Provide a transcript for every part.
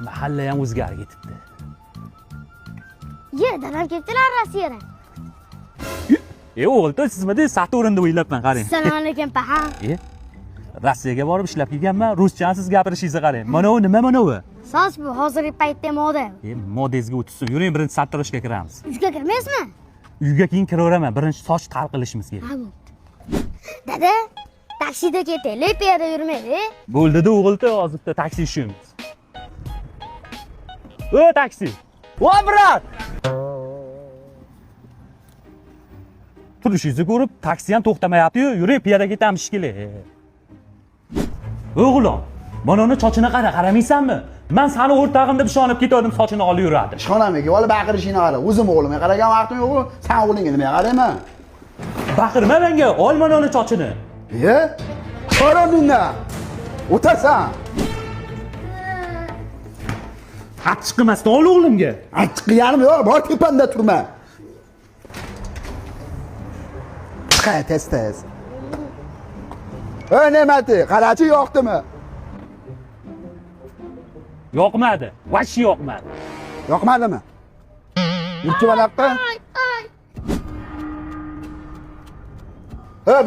Mahalla ham o'zgarib ketibdi. Ye, dadam ketdilar Rossiyadan. O'g'il, sizmi de Saturnni o'ylabman, qarang. Assalomu alaykum, paxan. Rossiyaga borib ishlab kelganman, ruschani siz gapirishingizni qarang. Mana u nima mana u? Soch bu hozirgi paytda moda. Modangizga o'tsin. Yuring, birinchi sartaroshga kiramiz. Uyga kirmaysizmi? Uyga keyin kiraveraman. Birinchi soch tal qilishimiz kerak. Ha, bo'pti. Dada, taksida ketaylik, piyoda yurmaylik. Bo'ldi-da o'g'ilta, hozir bitta taksi ushlaymiz. Taksi. Voy, brat! Turishingizni ko'rib, taksi ham to'xtamayapti-yu, yuring, piyoda ketamiz shekilli. O'g'lim, mana uni sochini qara, qaramaysanmi? Men seni o'rtog'im deb ishonib ketgandim, sochini olib yuradi. Ishxonamga olib baqirishingni qara. O'zim o'g'limga qaragan vaqtim yo'q, sen o'g'lingga nimaga qarayman? Baqirma menga, ol mana uni sochini. Qara mendan. O'tasan. Achchiq qilmasdan ol o'g'limga. Achchiq qilganim yo'q, bor tepamda turma. Chiqay tez-tez. Ey Ne'mati, qarachi yoqdimi? Yoqmadi, vashi yoqmadi. Yoqmadimi? Yurchi mana.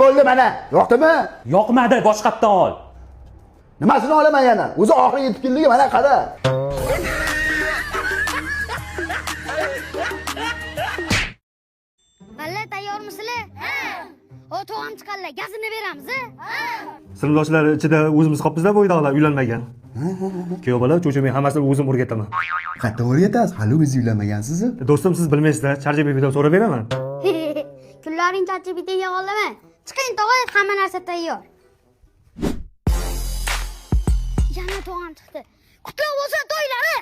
Bo'ldi mana. Yoqdimi? Yoqmadi, boshqatdan ol. Nimasini olaman yana? O'zi oxiri yetib keldigi, mana qara. Valla tayyormisizlar? Ha. O tog'am chiqarlar, gazini beramiz, ha? Sinfdoshlar ichida o'zimiz qolibmiz-da, bo'ydoqlar uylanmagan. Kuyov bola cho'chimay hammasini o'zim o'rgataman. Qayerda o'rgatasiz? Hali o'zi uylanmagansiz. Do'stim, siz bilmaysizlar, ChatGPTdan so'rab beraman. Kunlaring ChatGPTga yo'llama. Chiqing tog'a, hamma narsa tayyor. Yana tog'am chiqdi. Qutlug' bo'lsin to'ylari.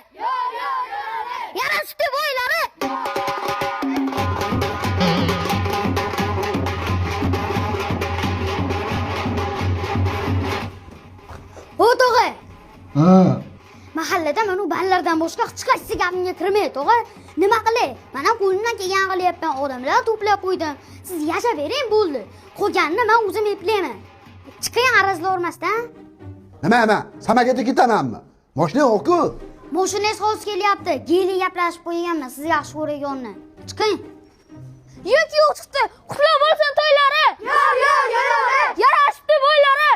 Yarashibdi bo'ylari. O tog'a. Ha. Mahallada mana u ballardan boshqa hech qaysi gapimga kirmaydi tog'a. Nima qilay? Mana qo'limdan kelgan qilyapman, odamlar to'plab qo'ydim. Siz yashab bering bo'ldi. Qolganini men o'zim eplayman. Chiqing arazlavermasdan. Nima nima? Samakatga ketamanmi? Mashina yo'q-ku. Mashinangiz hozir kelyapti. Geli gaplashib qo'yganman, siz yaxshi ko'rganni. Chiqing. Yo'q, yo'q chiqdi. Qutlug' bo'lsin to'ylari. Yo'q, yo'q, yo'q. Yarashibdi bo'ylari.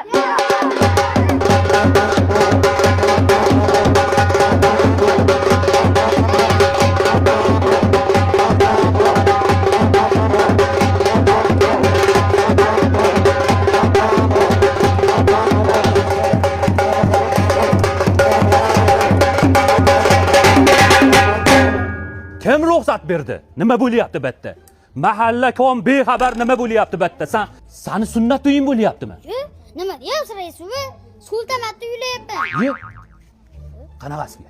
Kim ruxsat berdi? Nima bo'lyapti bu yerda? Mahalla kom bexabar nima bo'lyapti bu yerda? Sen sani sunnat to'ying bo'lyaptimi? Nima deyapsiz, rais buvi? Sultanatni uylayapman. Qanaqasiga?